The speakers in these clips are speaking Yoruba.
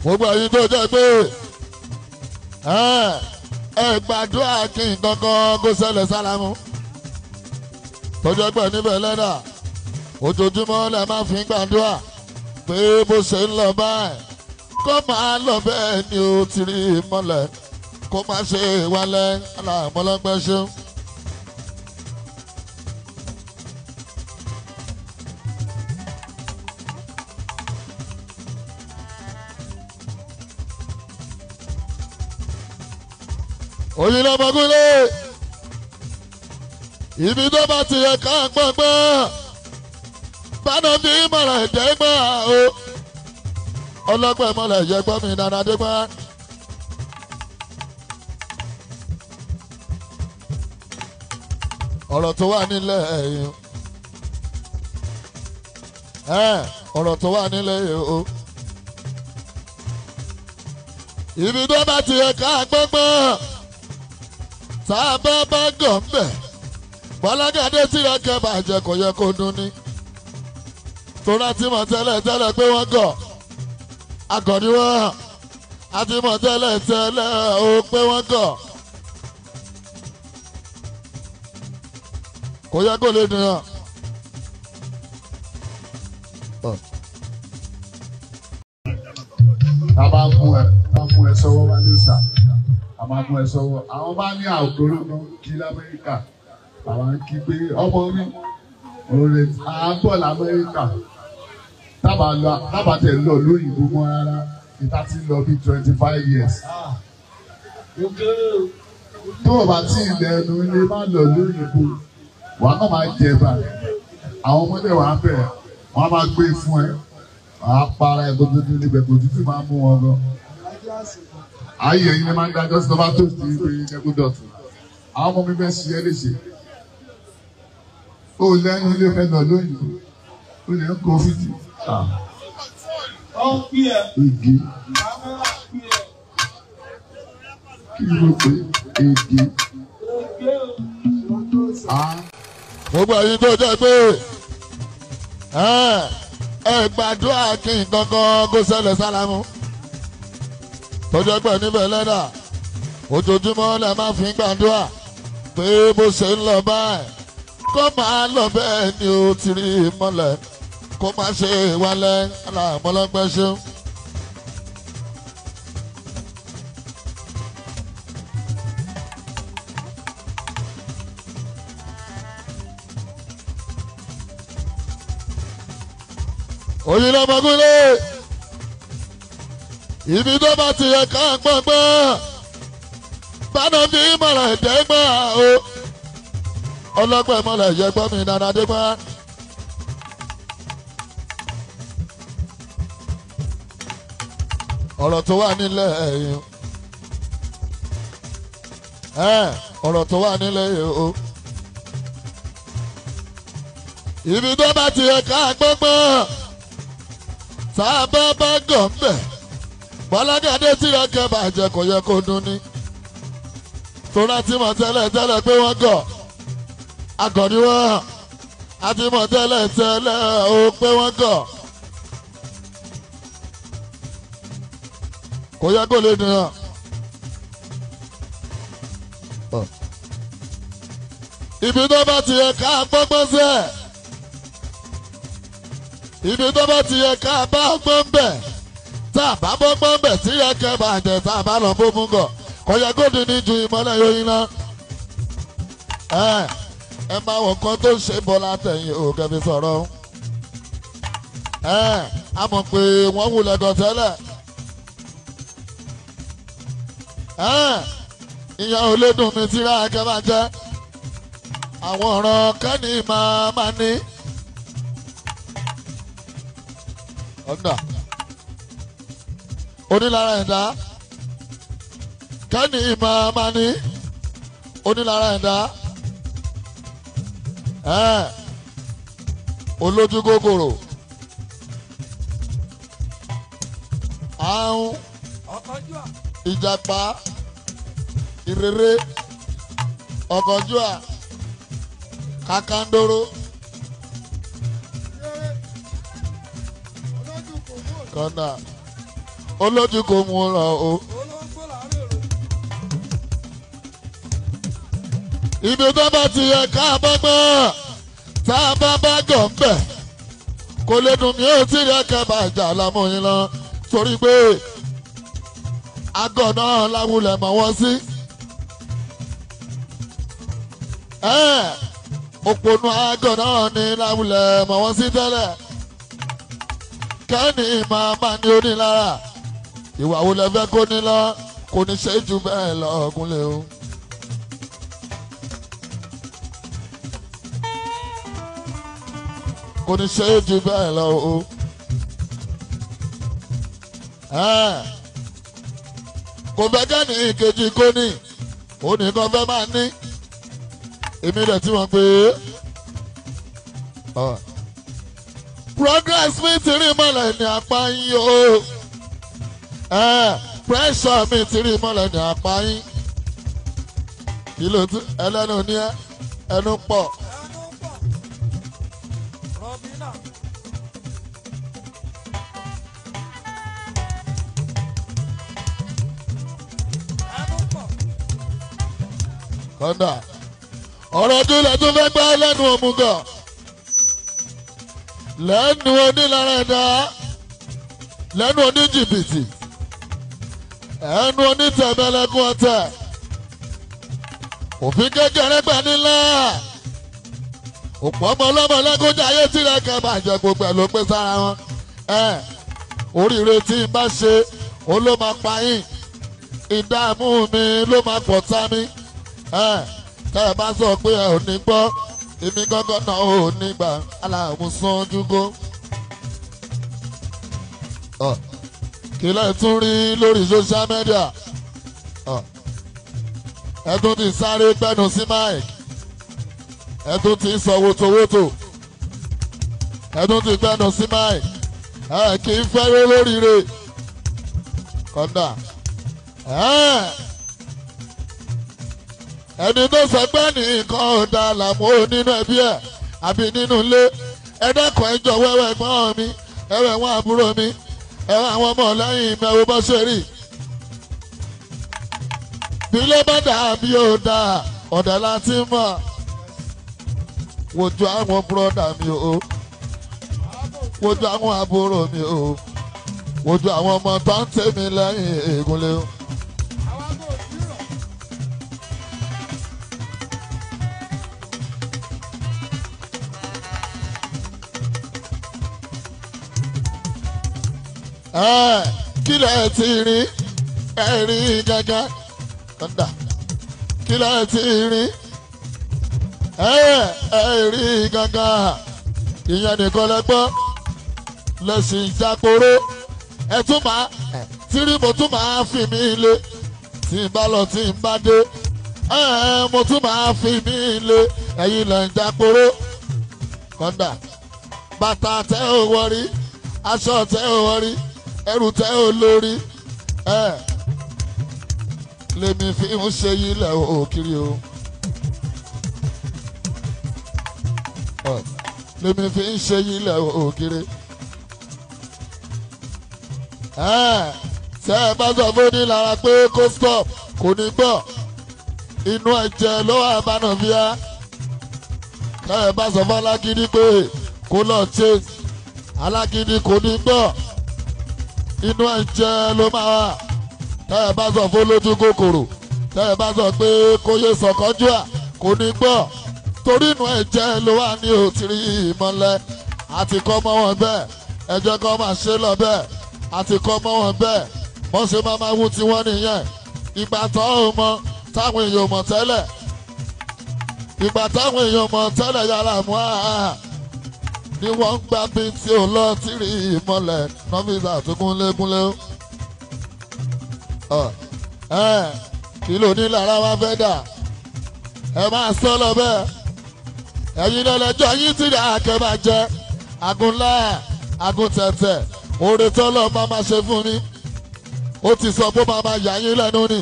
Gbogbo ẹ̀yin tó jẹ́ pé ẹ gbàdúrà kí nǹkan kan kó ṣẹlẹ̀ sálámù. Tó jẹ́ pé níbẹ̀ lẹ́dà ojoojúmọ́ lẹ máa fi gbàdúrà pé bó ṣe ń lọ báyìí kó máa lọ bẹ́ẹ̀ ni ó ti rí mọ́lẹ̀ kó má ṣe wálẹ̀ aláàmọ́lọ́gbẹ́ ṣeun. Òyìnbó ibi tó bá ti yẹ ká gbọ́ngbọ́n bánà fi mọ̀ràn ẹ̀jẹ̀ gbọ́ o ọlọ́pẹ́ mọ̀ràn ẹ̀jẹ̀ gbọ́ mi dáadáa dé gbọ́. Ọ̀rọ̀ tó wà nílẹ̀ yìí ọ̀rọ̀ tó wà nílẹ̀ yìí o ibi tó bá ti yẹ ká gbọ́ngbọ́n tá a bá bá gàn bẹ̀ Bọ́lágadé tí rẹ̀kẹ́ bàjẹ́ kò yẹ kó dún ní. Torá ti mọ̀ tẹ́lẹ̀ tẹ́lẹ̀ pé wọ́n gọ̀ akọ̀ ni wọ́n hàn á ti mọ̀ tẹ́lẹ̀ tẹ́lẹ̀ ó pé wọ́n gọ̀ kò yẹ kó lè dùn yàn. Tá a bá mú ẹ sọ́wọ́ wá ní sà, a máa mú ẹ sọ́wọ́. Àwọn bá ní àgóró náà kí l'Amẹ́ríkà. Àwọn kí pé ọmọ mi òrè à ń bọ̀ l'Amẹ́ríkà. Tábà tẹ̀ lọ lóyìnbó mọ́ rárá, ìta ti lọ bí 25 years. Tó o bá tí ilẹ̀ ẹnu ilé má lọ lóyìnbó, wàá kàn máa jẹba. Àwọn ọmọdé wàá bẹ̀, wọ́n á máa gbé fún ẹ. Wàá para ẹ gbogbo níbẹ̀ kò tútù máa mú wọn gan. Ayé ẹ̀yin lè máa ń dájọ́ sí ọba tó ti pé ẹkú dọ̀tun. Àwọn ọmọ mi fẹ́ ṣe é léṣe. Ó lẹ́nu ilé fẹ́ lọ lóyìnbó. Ó lè ń kó fìdí. Igi. Kí ló pé igi? Gbogbo ẹ̀yin tó jẹ́ pé ẹ gbàdúrà kí nǹkan kan kó ṣẹlẹ̀ sálámù. Tó jẹ́ pé níbẹ̀ lẹ́dà ojoojúmọ́ lẹ máa fi gbàdúrà pé bó ṣe ń lọ báyìí kó máa lọ bẹ́ẹ̀ ni ó ti rí mọ́lẹ̀ kó má ṣe wálẹ̀ aláàmọ́lọ́gbẹ́ ṣeun. Òyìnbó ibi tó bá ti yẹ ká gbọ́ngbọ́n bánà fi mọ̀ràn ẹ̀jẹ̀ gbọ́ o ọlọ́pẹ́ mọ̀ràn ẹ̀jẹ̀ gbọ́ mi dáadáa dé gbọ́. Ọ̀rọ̀ tó wà nílẹ̀ yìí ọ̀rọ̀ tó wà nílẹ̀ yìí o ibi tó bá ti yẹ ká gbọ́ngbọ́n tá a bá bá gàn bẹ̀. Bọ́lágadé tí rẹ̀kẹ́ bàjẹ́ kò yẹ kó dún ní. Torá ti mọ̀ tẹ́lẹ̀ tẹ́lẹ̀ pé wọ́n gọ̀ akọ̀ ni wọ́n hàn á ti mọ̀ tẹ́lẹ̀ tẹ́lẹ̀ ó pé wọ́n gọ̀ kò yẹ kó lè dùn yàn. Ibi tó bá ti yẹ ká gbọ́ngbọ́n sẹ́ ibi tó bá ti yẹ ká bá gbọ́n bẹ̀ tá a bá bọ́gbọ́n bẹ̀ tí yẹ kẹ́ bá jẹ tá a bá lọ bó mú gọ̀ kò yẹ kó dín ní ju ìmọ́lẹ̀ yóyin náà. Ẹ máa wọ̀ nǹkan tó ń ṣe bọ́lá tẹ̀yìn ò kẹ́mi sọ̀rọ̀ a mọ̀ pé wọ́n wulẹ̀ gọ̀ tẹ́lẹ̀ ìyẹn ò lè dùn mí tí rákẹ́ bá jẹ́ àwọn ọ̀ràn kẹ́ni máa máa ní. Ọ̀dà onílára ẹ̀dá kẹ́ni máa máa ní onílára ẹ̀dá olójú kòkòrò ahun ìjàpá ìrere ọ̀kánjúà kakandoro kọ́nà. Olójú kò mú ràn o. Ibi tó bá ti yẹ ká bá gbọ́ tá a bá bá gọ̀ ń bẹ̀ kò lè dùn mí ó tí rẹ̀ kẹ́ bá jà lámúyín lọ torí pé àgọ̀ náà láwùlẹ̀ mọ̀ wọ́n sí. Òpònú àgọ̀ náà ní láwùlẹ̀ mọ̀ wọ́n sí tẹ́lẹ̀. Kẹ́ni máa máa ní onílára ìwà wo lẹ fẹ́ kó ní lọ kò ní ṣe jù bẹ́ẹ̀ lọ ọ̀gúnlẹ̀ o. Kò ní ṣe jù bẹ́ẹ̀ lọ o. Kò fẹ́ kẹ́ni ìkejì kó ní òun nìkan fẹ́ máa ní èmi rẹ̀ tí wọ́n pè é. Progress mi ti rí mọ́lẹ̀ ní apá yín o. Pressure mi ti rí mọ́lẹ̀ ní apá yín. Kí ló tún ẹlẹ́nu ní ẹnu pọ̀. Kọ́ńdà ọ̀rọ̀ jùlọ tún fẹ́ gbá lẹ́nu òmùgọ̀ lẹ́nu onílára ẹ̀dá lẹ́nu oníjìbìtì ẹnu onítẹ̀mẹ́lẹ́kún ọ̀tẹ̀ òfin kékeré gbà nílá òpó ọmọ ọlọ́mọ lẹ́kúnjẹ ayé tirẹ̀ kẹ́ bàjẹ́ gbogbo ẹ̀ ló pé sára wọn oríire tí n bá ṣe ó ló máa pa yín ìdààmú mi ló máa pọ̀ tá mi tẹ́ ẹ bá sọ pé ẹ ò ní gbọ́ èmi gángan náà ò ní gbà aláàmú sanjúgó. Kí lẹ tún rí lórí social media ẹ tún ti sáré gbẹnu sí mic ẹ tún ti sọ wòtòwòtò ẹ tún ti gbẹnu sí mic ẹ kì í fẹ́rẹ́ lóríire kọ́ńdà. Ẹni tó sọ pé nìkan ò da làmú nínú ẹbí ẹ àbí nínú ilé ẹ dákun ẹ jọ̀wọ́ ẹwẹ ẹ̀gbọ́n mi ẹwẹ ẹ̀wọ̀n àbúrò mi ẹwẹ àwọn ọmọ lẹ́yìn mi ẹwọ bá ṣe rí. Bí ló bá dà bí ó dà ọ̀dà láti mọ̀ wojú àwọn búrọ́dà mi o wojú àwọn àbúrò mi o wojú àwọn ọmọ tó ń tẹ̀mí lẹ́yìn ègúnlé o. Kí lẹ ti rí ẹ rí gángan kọ́ńdà kí lẹ ti rí ẹ rí gángan ìyẹn nìkan lẹ gbọ́ lẹ́sìn ìjàporó ẹ tún máa tírí mo tún máa fi mí lé tí n bá lọ tí n bá dé mo tún máa fi mí lé ẹ̀yin lẹ́ ń jàporó kọ́ńdà bàtà tẹ́ ò wọrí aṣọ tẹ́ ò wọrí ẹrù tẹ́ ò lórí ẹ lèmi fi ń ṣe yílẹ̀ òkiri o lèmi fi ń ṣe yílẹ̀ òkiri tẹ́ ẹ bá sọ fún ní lára pé kó stop kò ní gbọ́ inú ẹ̀jẹ̀ ló wà bánà fíà tẹ́ ẹ bá sọ fún alágídí pé kó lọ change alágídí kò ní gbọ́ inú ẹ̀jẹ̀ ló máa wà tẹ́ ẹ bá sọ fún lójú kòkòrò tẹ́ ẹ bá sọ pé kó yé sọ̀kánjú à kò ní gbọ́ torí inú ẹ̀jẹ̀ ló wà ní òtírí ìmọ̀lẹ̀ àti kọ́ mọ́ wọn bẹ́ẹ̀ ẹ jẹ́ kó máa ṣe lọ bẹ́ẹ̀ àti kọ́ mọ́ wọn bẹ́ẹ̀ wọ́n ṣe máa máa wú tiwọn nìyẹn ìgbà tó ò mọ táwọn èèyàn mọ̀ tẹ́lẹ̀ ìgbà táwọn èèyàn mọ̀ tẹ́lẹ̀ yàrá mú àá ni wọ́n ń gbá bí tí ò lọ tìrì ìmọ̀lẹ̀ nọ́fíìsà tó gúnlégúnlé kí ló ní lára wa fẹ́ dà ẹ máa sọ lọ bẹ́ẹ̀ ẹ̀yin lọ́lẹ́jọ́ yín ti rà kẹ́ máa jẹ àgúnlá àgúntẹ̀tẹ̀ oore tọ́lọ́ máa máa ṣe fún mi ó ti sọ pé máa máa yà yín lẹ́nu ni.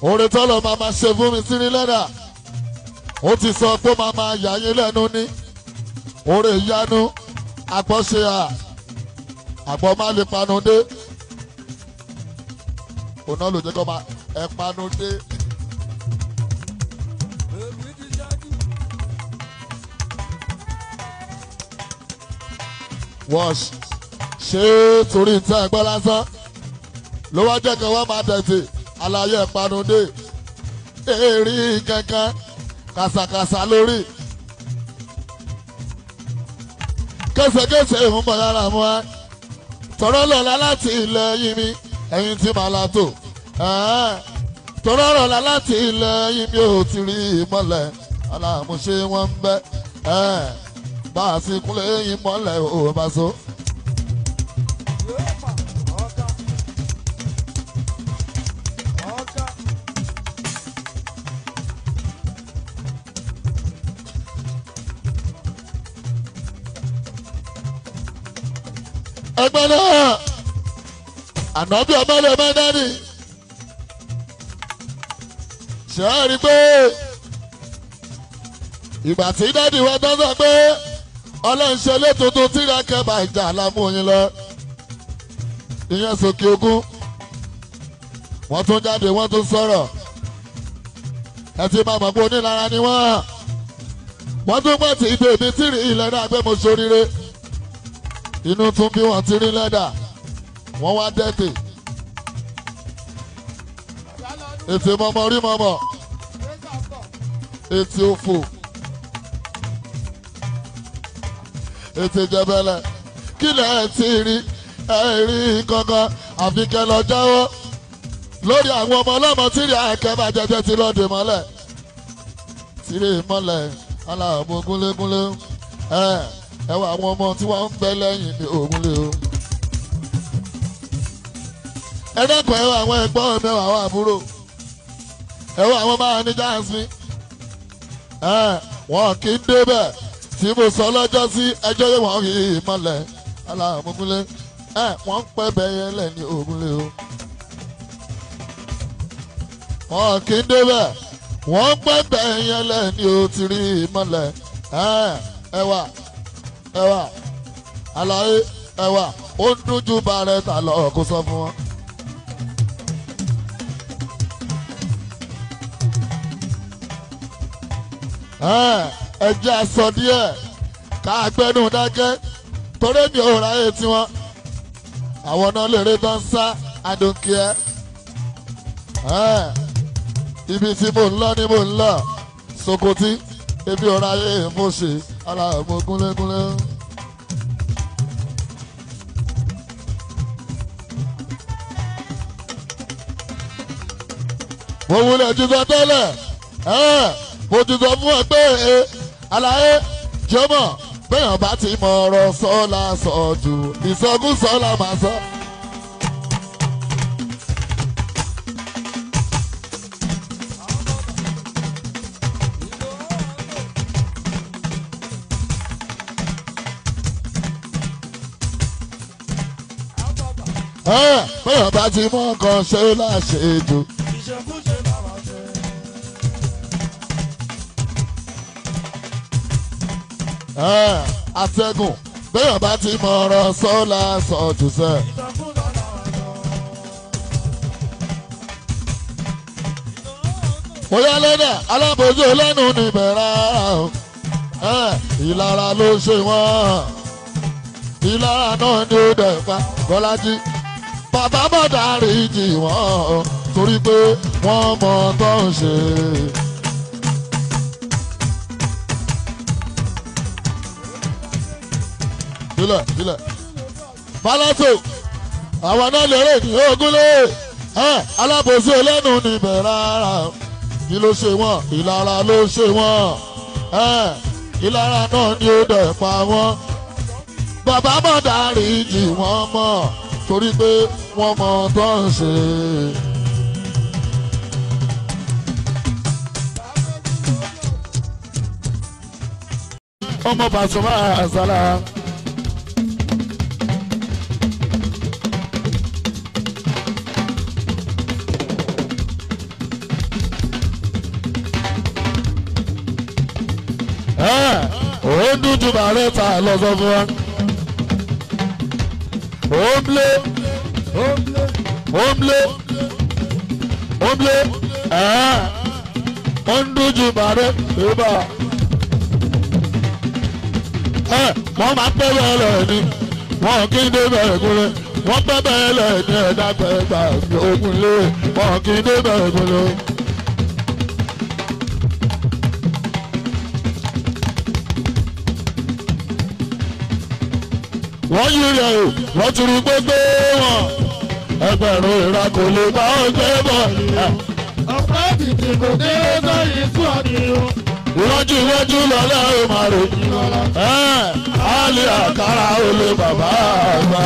Oore tọ́lọ́ máa máa ṣe fún mi sí ní lẹ́dà ó ti sọ pé máa máa yà yín lẹ́nu ní oore ìyanu Àpọ̀ ṣe à àpọ̀ má lè panu dé. Òun náà ló jẹ́ kó máa ẹ panu dé. Wash ṣé torí tí ẹ gbọ́ lásán ló wá jẹ́ kí wọ́n máa tẹ̀sí àlàyé ìpanu dé èrí kankan kàsàkàsà lórí kẹsẹ̀kẹsẹ̀ ìmúbọ̀ yára mú ẹ tọ̀rọ̀ lọ́la láti ilẹ̀ yìí mi ẹ̀yìn tí màá la tó tọ̀rọ̀ lọ́la láti ilẹ̀ yìí mi ò ti rí ìmọ̀lẹ̀ aláàmúṣe wọn ń bẹ́ bá a sì kúnlẹ̀ ìmọ̀lẹ̀ ò bá so. Ẹgbẹ́ náà ànábì ọmọdé mẹ́dánì ṣe é rí pé ìgbà tí dádì wa tán sọ pé ọlọ́run ṣe létuntun tí ìrẹ́kẹ́ bá ìjà lámú yín lọ ìyẹn sókè ogún wọ́n tún jáde wọ́n tún sọ̀rọ̀ ẹ ti máa mọ̀ pé onílara ni wọ́n tún pọ̀ tí ìdè mi tìrì ilẹ̀ náà pé mo ṣoríire inú tún bí wọ́n ti rí lẹ́dà wọ́n wá dẹ́tẹ̀ ètè mọ̀mọ́ rí mọ̀mọ́ ètè òfò ètè jẹbẹlẹ kí lẹ̀ ẹ ti rí ẹ rí kankan àfi kẹ́ lọ jáwọ́ lórí àwọn ọmọ ọlọ́mọ tí rí àkẹ́bà jẹjẹ ti lọ́ọ́ dè mọ́lẹ̀ tí rí mọ́lẹ̀ aláàbò gúnlégúnlé ẹ ẹ wọ àwọn ọmọ tí wọ́n ń bẹ lẹ́yìn ní ògúnlé o. Ẹ dẹ́kun ẹ wọ àwọn ẹ̀gbọ́n mi ẹ wọ àwọn àbúrò ẹ wọ àwọn máa ní jáàsì ẹ wọn kì í débẹ̀ tí mo sọ lọ́jọ́ sí ẹjọ́ yẹn wọ́n rí ìmọ̀lẹ̀ aláàmúgúnlé ẹ wọ́n ń pẹ́ bẹ́yẹ lẹ̀ ní ògúnlé o. Wọn kì í débẹ̀ wọ́n ń pẹ́ bẹ́yẹ lẹ̀ ní o ti rí ìmọ̀lẹ̀ ẹ wà ẹwà àlàyé ẹwà ó ń dújú bàrẹ̀ tà lọ kó sọ fún wọn. Ẹ jẹ́ àsọ díẹ̀ ká gbẹ́nu dákẹ́ torí mi ò ráyè tiwọn àwọn náà lè rí tán sá I don't care. Ibi tí mò ń lọ ni mò ń lọ Sokoti ebi ò ráyè mo ṣe ara mo gúnlégúnlé. Mo wulẹ̀ ti sọ tẹ́lẹ̀ mo ti sọ fún ẹ pé àlàyé jọmọ bẹ́ẹ̀ bá ti mọ ọ̀rọ̀ sọ́la sọ jù ìsọkúsọ la máa sọ. Bẹ́ẹ̀ bá ti mọ nǹkan ṣe láṣẹ jù. Atẹ́gùn bẹ́ẹ̀ bá ti mọ ọ̀rọ̀ sọ́la sọ jù sẹ́. Bóyá lẹ́nà alábòójú lẹ́nu níbẹ̀ rárá o. Ìlara ló ṣe wọ́n. Ìlara náà ni ó dẹ̀ pa Bọ́lájí. Bàbá bọ̀dà rí jì wọ́n torí pé wọ́n mọ tó ń ṣe. Sílẹ̀ sílẹ̀. Bálátò àwọn náà lè rè ní ogúnlé. Alábòsí ẹlẹ́nu níbẹ̀ rárá. Kí ló ṣe wọ́n? Ìlara ló ṣe wọ́n. Ìlara náà ni ó dẹ̀ pa wọ́n. Bàbá bọ̀dà rí jì wọ́n mọ̀ torí pé wọ́n mọ tó ń ṣe. Ọmọ Pasuma Àsálà. Ó dúdú bàrẹ́ ta lọ sọ fún wa. Omle omle omle ó ń dújú bàrẹ́ ìbá wọ́n máa pẹ́ bẹ́ẹ̀ lẹ̀ ni wọ́n kí n dé bẹ̀rẹ̀ kúnlẹ̀ wọ́n pẹ́ bẹ́ẹ̀ lẹ̀ ní ẹ̀dá pẹ̀gbà ogunlé wọ́n kí n dé bẹ̀rẹ̀ kúnlẹ̀. Wọ́n yí rẹ̀ o wọ́n ti rí gbogbo wọn ẹgbẹ̀rún ìra kò lè bá ọ gbé bọ̀. Ọ̀pá tìtì kò dé sọ́yìn fún ọ̀nì o. Iwájú iwájú lọ́lá ó máa rò. Á lè àkàrà ó lè bàbá àgbà.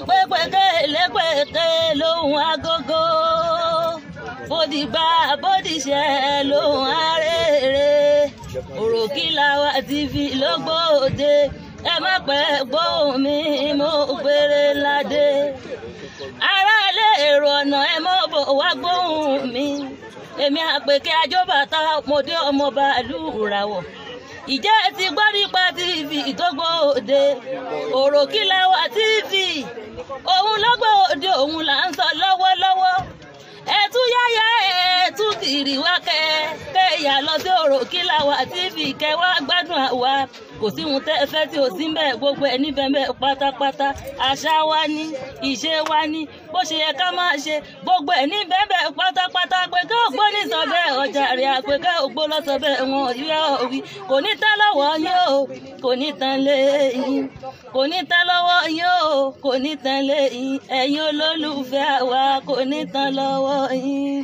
Pẹ́pẹ́kẹ́ lóhùn agogo fòdìgbà bódìṣẹ́ lóhùn arére Òròkìlàwà TV lógbòde ẹ má pẹ́ gbóhùn mi mo gbére ládé aráalé èrò ọ̀nà ẹ mọ́ bò wá gbóhùn mi èmi àpèkẹ́ ajóbàtà mòdé ọmọ bàálù ràwọ̀. Ìjẹ́ ti gbọ́ nípa TV tó gbòde Òròkìlàwà TV òun ló gbòde òun là ń sọ lọ́wọ́lọ́wọ́ ẹtú yáyá ẹtú kiri wá kẹ kẹyà lọ sí Òròkìlàwà TV kẹ wá gbádùn àwa kò sí ohun tẹ́ fẹ́ tí ò sí mbẹ̀ gbogbo ẹ̀ níbẹ̀ mbẹ̀ pátápátá àṣà wa ni ìṣe wa ni bó ṣe yẹ ká máa ṣe gbogbo ẹ̀ níbẹ̀ mbẹ̀ pátápátá pé kí ògbó ní sọ bẹ́ẹ̀ ọjà rẹ̀ àpè kí ògbó lọ sọ bẹ́ẹ̀ wọn yóò wí kò ní tán lọ́wọ́ yín o kò ní tán lé yín kò ní tán lọ́wọ́ yín o kò ní tán lé yín ẹ̀yin olólùfẹ́ wa kò ní tán lọ́wọ́ yín.